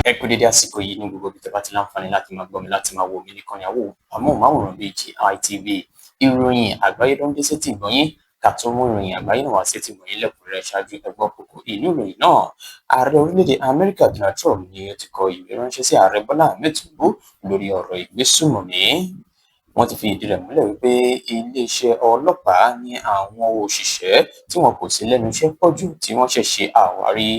Ẹ kú dédé àsìkò yìí ní gbogbo ibi tẹ́ bá ti láǹfààní láti máa gbọ́ mi, láti máa wò mí níkànnì àwò amóhùnmáwòrán BGI TV. Ìròyìn àgbáyé ló ń dé sétí ìgbọ̀nyín. Ká tó mú ìròyìn àgbáyé náà wá sétí ìgbọ̀nyín lẹ́kùnrẹ́rẹ́, ṣáájú ẹ gbọ́ kókó inú ìròyìn náà. Ààrẹ orílẹ̀-èdè Amẹ́ríkà Donald Trump ni ó ti kọ ìwé ránṣẹ́ sí Ààrẹ Bọ́lá Ahmed Tinubu lórí ọ̀rọ̀ ìgbésùnmọ̀mí. Wọ́n ti fi ìdí rẹ̀ múlẹ̀ wípé iléeṣẹ́ ọlọ́pàá ní àwọn òṣìṣẹ́ tí wọn kò sí lẹ́nu iṣẹ́ pọ̀ jù tí wọ́n ṣẹ̀ ṣe àwárí.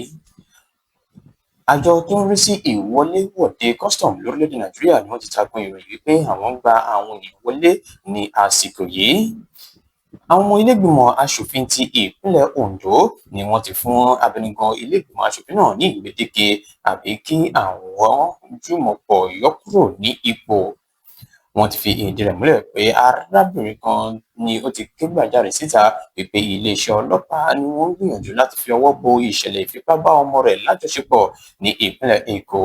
Àjọ tó ń rí sí ìwọléwọ̀de custom lórílẹ̀-èdè Nàìjíríà ni wọ́n ti tako ìròyìn wípé àwọn ń gba àwọn ènìyàn wọlé ní àsìkò yìí. Àwọn ọmọ ilégbìmọ̀ aṣòfin ti ìpínlẹ̀ Ondo ni wọ́n ti fún abẹnugan ilégbìmọ̀ aṣòfin náà ní gbèdéke àbí kí àwọn jùmọ̀pọ̀ yọ kúrò ní ipò. Wọ́n ti fi ìdí rẹ̀ múlẹ̀ pé arábìnrin kan ni ó ti ké gbàjarè síta wípé iléeṣẹ́ ọlọ́pàá ni wọ́n ń gbìyànjú láti fi ọwọ́ bo ìṣẹ̀lẹ̀ ìfipá bá ọmọ rẹ̀ lájọṣepọ̀ ní ìpínlẹ̀ Èkó.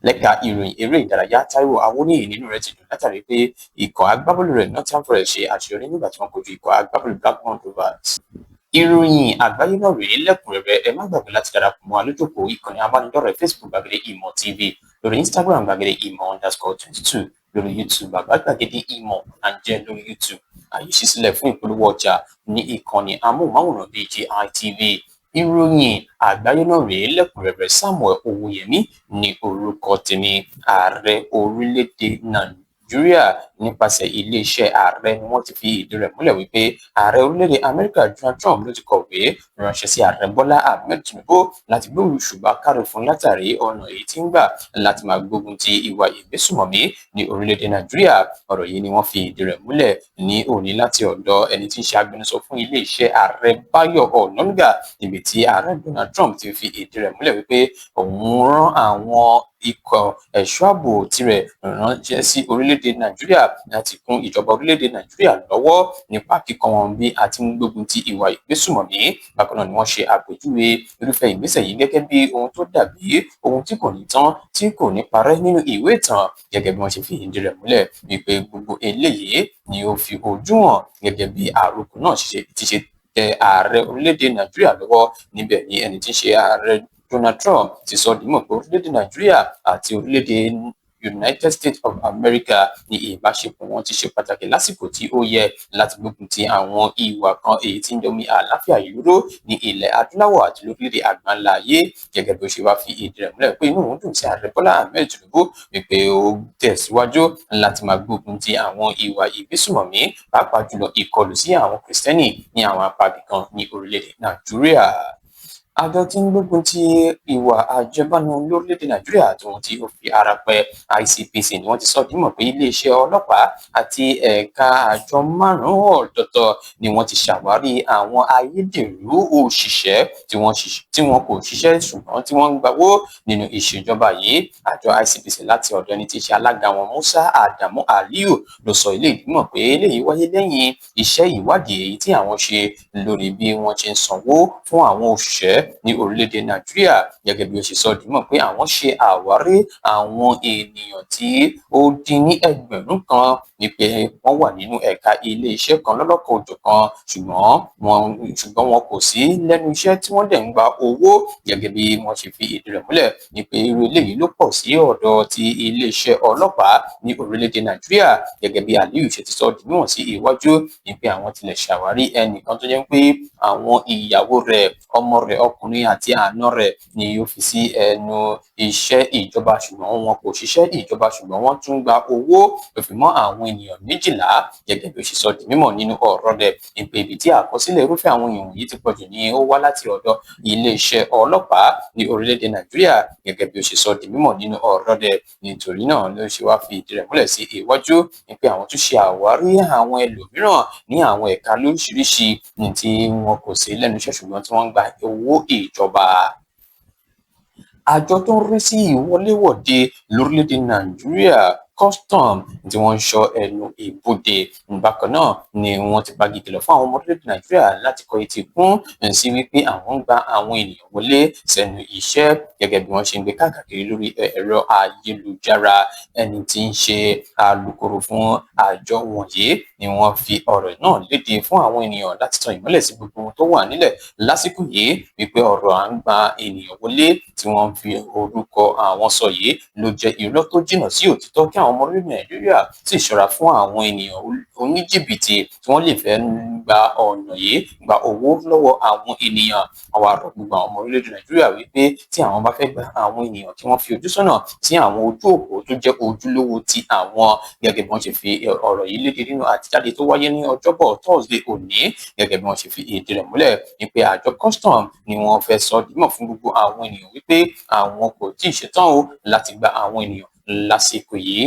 Lẹ́ka ìròyìn eré ìdárayá, Táíwò Awóníyì nínú rẹ̀ ti dùn látàrí pé ikọ̀ agbábọ́ọ̀lù rẹ̀ Nottingham Forest ṣe àṣeyọrí nígbà tí wọ́n kojú ikọ̀ agbábọ́ọ̀lù Blackburn Rovers. Ìròyìn àgbáyé náà rèé lẹ́kùnrẹ́rẹ́. Ẹ má gbàgbé láti darapọ̀ mọ́ wa lójókòó ìkànnì abánidọ́rẹ̀ẹ́ Facebook Gbàgede Ìmọ̀ TV, lórí Instagram Gbàgede Ìmọ̀_22, lórí YouTube Bàbá Gbàgede Ìmọ̀ à ń jẹ́ lórí YouTube. Àyè ṣí sílẹ̀ fún ìpolówó ọjà ní ìkànnì amóhùnmáwòrán BGI TV. Ìròyìn àgbáyé náà rèé lẹ́kùnrẹ́rẹ́. Samuel Owóyẹmí ní orúkọ tèmi. Ààrẹ orílẹ̀-èdè Nàìjíríà nípasẹ̀ iléeṣẹ́ ààrẹ ni wọ́n ti fi ìdí rẹ̀ múlẹ̀ wípé ààrẹ orílẹ̀-èdè Amẹ́ríkà Donald Trump ló ti kọ̀wé ránṣẹ́ sí Ààrẹ Bọ́lá Ahmed Tinubu láti gbé òṣùbà káre fún látàrí ọ̀nà èyí tí ń gbà láti máa gbógun ti ìwà ìgbésùmọ̀mí ní orílẹ̀-èdè Nàìjíríà. Ọ̀rọ̀ yìí ni wọ́n fi ìdí rẹ̀ múlẹ̀ ní òní láti ọ̀dọ̀ ẹni tí ń ṣe agbẹnusọ fún iléeṣẹ́ ààrẹ, Báyọ̀ Ọ̀nànúgà, níbi tí Ààrẹ Donald Trump ti fi ìdí rẹ̀ múlẹ̀ wípé òun rán àwọn ikọ̀ ẹ̀ṣọ́ ààbò tirẹ̀ ránṣẹ́ sí orílẹ̀-èdè Nàìjíríà láti kún ìjọba orílẹ̀-èdè Nàìjíríà lọ́wọ́ nípa kíkọ́ wọn bí a ti ń gbógun ti ìwà ìgbésùmọ̀mí. Bákan náà ni wọ́n ṣe àpèjúwe irúfẹ́ ìgbésẹ̀ yìí gẹ́gẹ́ bí ohun tó dàbí ohun tí kò ní tán, tí kò ní parẹ́ nínú ìwé ìtàn, gẹ́gẹ́ bí wọ́n ṣe fi ìdí rẹ̀ múlẹ̀ wípé gbogbo eléyìí ni ó fi ojú hàn gẹ́gẹ́ bí àròkọ náà ti ṣe tẹ ààrẹ orílẹ̀-èdè Nàìjíríà lọ́wọ́. Níbẹ̀ ni ẹni tí ń ṣe Ààrẹ Donald Trump ti sọ dímọ̀ pé orílẹ̀-èdè Nàìjíríà àti orílẹ̀-èdè United States of America ní ìbáṣepọ̀ wọn ti ṣe pàtàkì lásìkò tí ó yẹ láti gbógun ti àwọn ìwà kan èyí tí ń domi àlàáfíà ìlú rú ní ilẹ̀ adúláwọ̀ àti lórílẹ̀-èdè àgbáńlá ayé, gẹ́gẹ́ bí ó ṣe wá fi ìdí rẹ̀ múlẹ̀ pé inú òun dùn sí Ààrẹ Bọ́lá Ahmed Tinubu wípé ó tẹ̀síwájú láti máa gbógun ti àwọn ìwà ìgbésùmọ̀mí, pàápàá jùlọ ìkọlù sí àwọn Kìrìsìtẹ́nì ní àwọn apá ibìkan ní orílẹ̀-èdè Nàìjíríà. Àjọ tí ń gbógun ti ìwà àjẹbánu lórílẹ̀-èdè Nàìjíríà àti ohun tí ó fi ara pẹ́, ICPC, ni wọ́n ti sọ dímọ̀ pé iléeṣẹ́ ọlọ́pàá àti ẹ̀ka àjọ márùn-ún ọ̀tọ̀ọ̀tọ̀ ni wọ́n ti ṣàwárí àwọn ayédèrú òṣìṣẹ́ tí wọn kò ṣiṣẹ́ ṣùgbọ́n tí wọ́n ń gbawó nínú ìṣèjọba yìí. Àjọ ICPC, láti ọ̀dọ̀ ẹni tí í ṣe alága wọn, Musa Adamu Aliyu, ló sọ ilé ìdímọ̀ pé eléyìí wáyé lẹ́yìn iṣẹ́ ìwádìí èyí tí àwọn ṣe lórí bí wọ́n ṣe ń sanwó fún àwọn òṣìṣẹ́ ní orílẹ̀-èdè Nàìjíríà, gẹ́gẹ́ bí ó ṣe sọ dímọ̀ pé àwọn ṣe àwárí àwọn ènìyàn tí ó dín ní 1,000 ní pé wọ́n wà nínú ẹ̀ka ilé-iṣẹ́ kan lọ́lọ́kan-ò-jọ̀kan, ṣùgbọ́n wọn kò sí lẹ́nu iṣẹ́ tí wọ́n dẹ̀ ń gba owó, gẹ́gẹ́ bí wọ́n ṣe fi ìdí rẹ̀ múlẹ̀ ní pé irú eléyìí ló pọ̀ sí ọ̀dọ̀ ti iléeṣẹ́ ọlọ́pàá ní orílẹ̀-èdè Nàìjíríà. Gẹ́gẹ́ bí Aliyu ṣe ti sọ di mímọ̀ sí iwájú ní pé àwọn tilẹ̀ ṣàwárí ẹnìkan tó jẹ́ pé àwọn ìyàwó rẹ̀, ọmọ rẹ̀ ọkùnrin àti àna rẹ̀ ni ó fi sí ẹnu iṣẹ́ ìjọba, ṣùgbọ́n wọn kò ṣiṣẹ́ ìjọba, ṣùgbọ́n wọ́n tún gba owó, tó fi mọ́ àwọn ènìyàn 12, gẹ́gẹ́ bí ó ṣe sọ di mímọ̀ nínú ọ̀rọ̀ rẹ̀ ní pé ibi tí àkọsílẹ̀ irúfẹ́ àwọn èèyàn wọ̀nyí ti pọ̀jù ni ó wá láti ọ̀dọ̀ iléeṣẹ́ ọlọ́pàá ní orílẹ̀-èdè Nàìjíríà, gẹ́gẹ́ bí ó ṣe sọ di mímọ̀ nínú ọ̀rọ̀ rẹ̀. Nítorí náà ló ṣe wá fi ìdí rẹ̀ múlẹ̀ sí iwájú ní pé àwọn tún ṣe àwárí àwọn ẹlòmíràn ní àwọn ẹ̀ka lóríṣiríṣi ní tí wọn kò sí lẹ́nu iṣẹ́ ṣùgbọ́n tí wọ́n ń gba owó ìjọba. Àjọ tó ń rí sí ìwọléwọ̀de lórílẹ̀-èdè Nàìjíríà, custom tí wọ́n ń ṣọ́ ẹnu ibodè. Bákan náà ni wọ́n ti pagi kìlọ̀ fún àwọn ọmọ orílẹ̀-èdè Nàìjíríà láti kọ etí kún sí wípé àwọn ń gba àwọn ènìyàn wọlé sẹ́nu iṣẹ́, gẹ́gẹ́ bí wọ́n ṣe ń gbé káàkiri lórí ẹ̀rọ ayélujára. Ẹni tí ń ṣe alukoro fún àjọ wọ̀nyí ni wọ́n fi ọ̀rọ̀ náà léde fún àwọn ènìyàn láti tan ìmọ́lẹ̀ sí gbogbo ohun tó wà nílẹ̀ lásìkò yìí, wípé ọ̀rọ̀ à ń gba ènìyàn wọlé tí wọ́n fi orúkọ àwọn sọ yìí ló jẹ́ irọ́ tó jìnnà sí òtítọ́, kí àwọn ọmọ orílẹ̀ Nàìjíríà sì ṣọ́ra fún àwọn ènìyàn oníjìbìtì tí wọ́n lè fẹ́ gba ọ̀nà yìí gba owó lọ́wọ́ àwọn ènìyàn. Àwọn àrọ̀ gbogbo àwọn ọmọ orílẹ̀-èdè Nàìjíríà wípé tí àwọn bá fẹ́ gba àwọn ènìyàn kí wọ́n fi ojú sọ́nà sí àwọn ojú òpó tó jẹ́ ojúlówó ti àwọn, gẹ́gẹ́ bí wọ́n ṣe fi ọ̀rọ̀ yìí léde nínú àtẹ̀jáde tó wáyé ní Ọjọ́bọ̀ Thursday òní. Gẹ́gẹ́ bí wọ́n ṣe fi ìdí rẹ̀ múlẹ̀ wípé àjọ custom ni wọ́n fẹ́ sọ dímọ̀ fún gbogbo àwọn ènìyàn wípé àwọn kò tíì ṣetán o láti gba àwọn ènìyàn lásìkò yìí.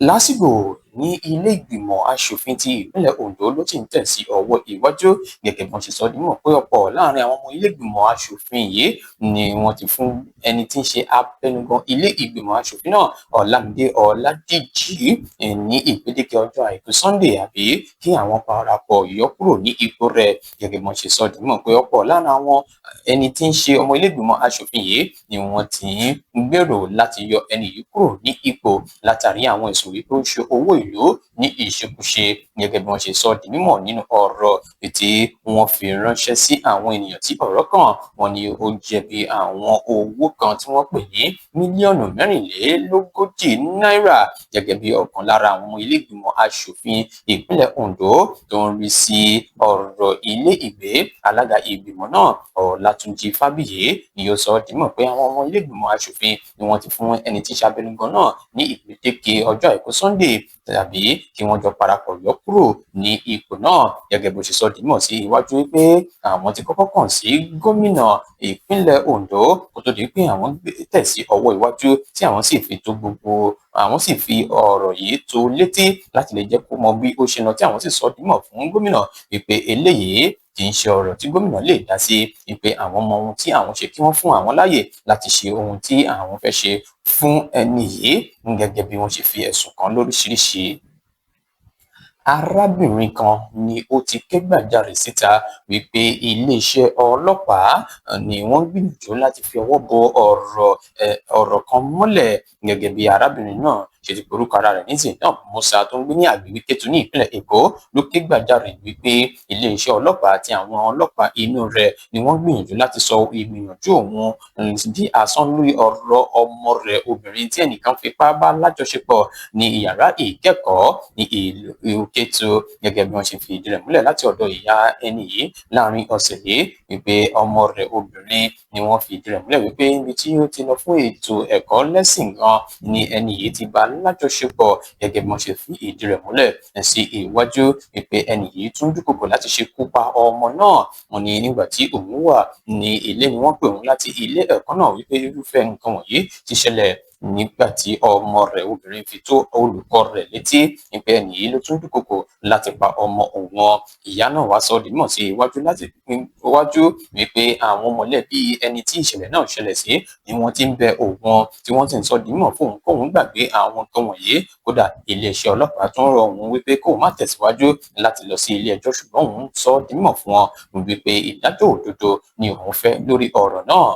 Lásìkò ní ilé ìgbìmọ̀ aṣòfin ti ìpínlẹ̀ Ondo ló ti ń tẹ̀ sí ọwọ́ iwájú, gẹ́gẹ́ bí wọ́n ṣe sọ dímọ̀ pé ọ̀pọ̀ láàrin àwọn ọmọ ilé ìgbìmọ̀ aṣòfin yìí ni wọ́n ti fún ẹni tí ń ṣe abẹnugan ilé ìgbìmọ̀ aṣòfin náà, Ọlámídé Ọládìjì, ní ìgbédeke ọjọ́ àìkú Sunday àbí kí àwọn parapọ̀ yọ kúrò ní ipò rẹ̀. Gẹ́gẹ́ bí wọ́n ṣe sọ dímọ̀ pé ọ̀pọ̀ lára àwọn ẹni tí ń ṣe ọmọ ilé ìgbìmọ̀ aṣòfin yìí ni wọ́n ti ń gbèrò láti yọ ẹni yìí kúrò ní ipò látàrí àwọn ẹ̀sùn wípé ó ń ṣe owó ìlú ní ìṣekúṣe. Gẹ́gẹ́ bí wọ́n ṣe sọ di mímọ̀ nínú ọ̀rọ̀ tí wọ́n fi ránṣẹ́ sí àwọn ènìyàn tí ọ̀rọ̀ kàn, wọ́n ní ó jẹ̀bi àwọn owó kan tí wọ́n pè ní mílíọ̀nù 44 náírà. Gẹ́gẹ́ bí ọ̀kan lára àwọn ilé ìgbìmọ̀ aṣòfin ìpínlẹ̀ Ondo tó ń rí sí ọ̀rọ̀ ilé ìgbé, alága ìgbìmọ̀ náà Ọlátúnjí Fábíyì ni ó sọ di mímọ̀ pé àwọn ọmọ ilé ìgbìmọ̀ aṣòfin ni wọ́n ti fún ẹni tí í ṣe abẹnugan náà ní ìgbèdéke ọjọ́ àìkú Sunday tàbí kí wọ́n jọ parapọ̀ yọ kúrò ní ipò náà. Gẹ́gẹ́ bó ṣe sọ di mímọ̀ sí iwájú wípé àwọn ti kọ́kọ́ kàn sí gómìnà ìpínlẹ̀ Ondo kó tó di pé àwọn tẹ̀ sí ọwọ́ iwájú, tí àwọn sì fi tó gbogbo àwọn sì fi ọ̀rọ̀ yìí tó létí láti lè jẹ́ kó mọ bí ó ṣe lọ, tí àwọn sì sọ di mímọ̀ fún gómìnà wípé eléyìí kì í ṣe ọ̀rọ̀ tí gómìnà lè dá sí, wípé àwọn mọ ohun tí àwọn ṣe kí wọ́n fún àwọn láàyè láti ṣe ohun tí àwọn fẹ́ ṣe fún ẹni yìí, gẹ́gẹ́ bí wọ́n ṣe fi ẹ̀sùn kàn lóríṣiríṣi. Arábìnrin kan ni ó ti ké gbàjarè síta wípé iléeṣẹ́ ọlọ́pàá ni wọ́n gbìyànjú láti fi ọwọ́ bo ọ̀rọ̀ kan mọ́lẹ̀. Gẹ́gẹ́ bí arábìnrin náà ṣe ti porúkọ ara rẹ̀ ní Zainab Musa tó ń gbé ní agbègbè Kétu ní ìpínlẹ̀ Èkó ló ké gbàjarè wípé iléeṣẹ́ ọlọ́pàá àti àwọn ọlọ́pàá inú rẹ̀ ni wọ́n gbìyànjú láti sọ ìgbìyànjú òun di asán lórí ọ̀rọ̀ ọmọ rẹ̀ obìnrin tí ẹnìkan fipá bá lájọṣepọ̀ ní ìyàrá ìkẹ́kọ̀ọ́ ní ìlú Kétu. Gẹ́gẹ́ bí wọ́n ṣe fi ìdí rẹ̀ múlẹ̀ láti ọ̀dọ̀ ìyá ẹni yìí láàrin ọ̀sẹ̀ yìí wípé ọmọ rẹ̀ obìnrin ni wọ́n fi ìdí rẹ̀ múlẹ̀ wípé níbi tí ó ti lọ fún ètò ẹ̀kọ́ lẹ́sìn gan ni ẹni yìí ti bá lájọṣepọ̀. Gẹ́gẹ́ bí wọ́n ṣe fi ìdí rẹ̀ múlẹ̀ sí iwájú wípé ẹni yìí tún dúnkokò láti ṣekú pa ọmọ náà. Wọ́n ní nígbà tí òun wà ní ilé ni wọ́n pè òun láti ilé ẹ̀kọ́ náà wípé irúfẹ́ nǹkan wọ̀nyí ti ṣẹlẹ̀ nígbà tí ọmọ rẹ̀ obìnrin fi tó olùkọ́ rẹ̀ létí wípé ẹni yìí ló tún dúnkokò láti pa ọmọ òun. Ìyá náà wá sọ di mímọ̀ sí iwájú láti iwájú wípé àwọn mọ̀lẹ́bí ẹni tí ìṣẹ̀lẹ̀ náà ṣẹlẹ̀ sí ni wọ́n ti ń bẹ òun, tí wọ́n sì ń sọ di mímọ̀ fóun kóun gbàgbé àwọn nǹkan wọ̀nyí. Kódà iléeṣẹ́ ọlọ́pàá tún rọ òun wípé kóun má tẹ̀síwájú láti lọ sí ilé ẹjọ́, ṣùgbọ́n òun sọ di mímọ̀ fún wọn wípé ìdájọ́ òdodo ni òun fẹ́ lórí ọ̀rọ̀ náà.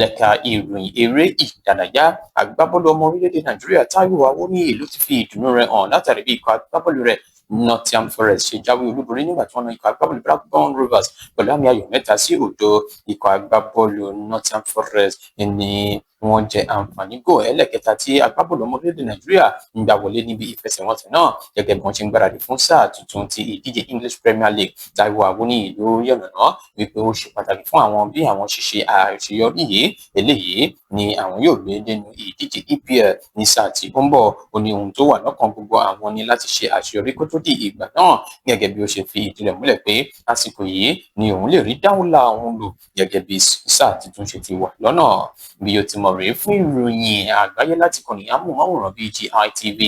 Lẹ́ka ìròyìn eré ìdárayá, agbábọ́ọ̀lù ọmọ orílẹ̀-èdè Nàìjíríà Táíwò Awoniyi ló ti fi ìdùnnú rẹ̀ hàn látàrí bí ikọ̀ agbábọ́ọ̀lù rẹ̀ Nottingham Forest ṣe jáwé olúborí nígbà tí wọ́n na ikọ̀ agbábọ́ọ̀lù Blackburn Rovers pẹ̀lú àmì ayò 3-0. Ikọ̀ agbábọ́ọ̀lù Nottingham Forest ni wọ́n jẹ àǹfààní gò ẹlẹ́kẹta tí agbábọ́ọ̀lù ọmọ orílẹ̀-èdè Nàìjíríà ń gbà wọlé níbi ìfẹsẹ̀wọnsẹ̀ náà, gẹ́gẹ́ bí wọ́n ṣe ń gbáradì fún sáà tuntun ti ìdíje English Premier League. Táíwò Awoniyi ló yànnàná wípé ó ṣe pàtàkì fún àwọn bí àwọn ṣe ṣe àṣeyọrí yìí, eléyìí ni àwọn yóò gbé nínú ìdíje EPL ní sáà tí ó ń bọ̀. Ó ní ohun tó wà lọ́kàn gbogbo àwọn ni láti ṣe àṣeyọrí kó tó di ìgbà náà, gẹ́gẹ́ bí ó ṣe fi ìdí rẹ̀ múlẹ̀ pé àsìkò yìí ni òun lè rí dáúlà òun lò gẹ́gẹ́ bí sáà tuntun ṣe ti wà lọ́nà. Bí o ti mọ̀ rèé fún ìròyìn àgbáyé láti kàn ní amóhùnmáwòrán BGI TV.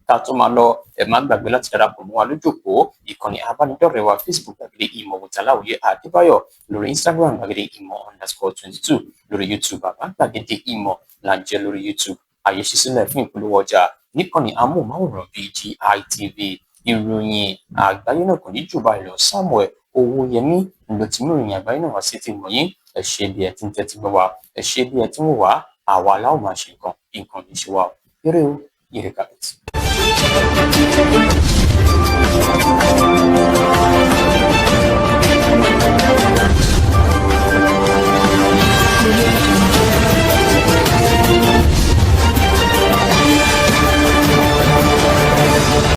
Ká tó máa lọ, ẹ má gbàgbé láti darapọ̀ mọ́ wa lójòkó ìkànnì abánidọ́rẹ̀ẹ́ wa Facebook Gbàgede Ìmọ̀ with Aláwìyé Adébáyọ̀, lórí Instagram Gbàgede Ìmọ̀ _22, lórí YouTube Bàbá Gbàgede Ìmọ̀ là ń jẹ́ lórí YouTube. Àyè ṣí sílẹ̀ fún ìpolówó ọjà níkànnì amóhùnmáwòrán BGI TV. Ìròyìn àgbáyé náà kò ní jù báyìí lọ. Samuel Owóyẹmí ló ti mú ìròyìn àgbáyé náà wá sí etí ìgbọ̀nyín. Ẹ ṣé bí ẹ ti ń tẹ́tí gbọ́ wa, ẹ ṣé bí ẹ ti ń wò wá. Àwa la ó máa ṣe nǹkan, nǹkan ní ṣe wá o. Ire o, ire kàbìtì.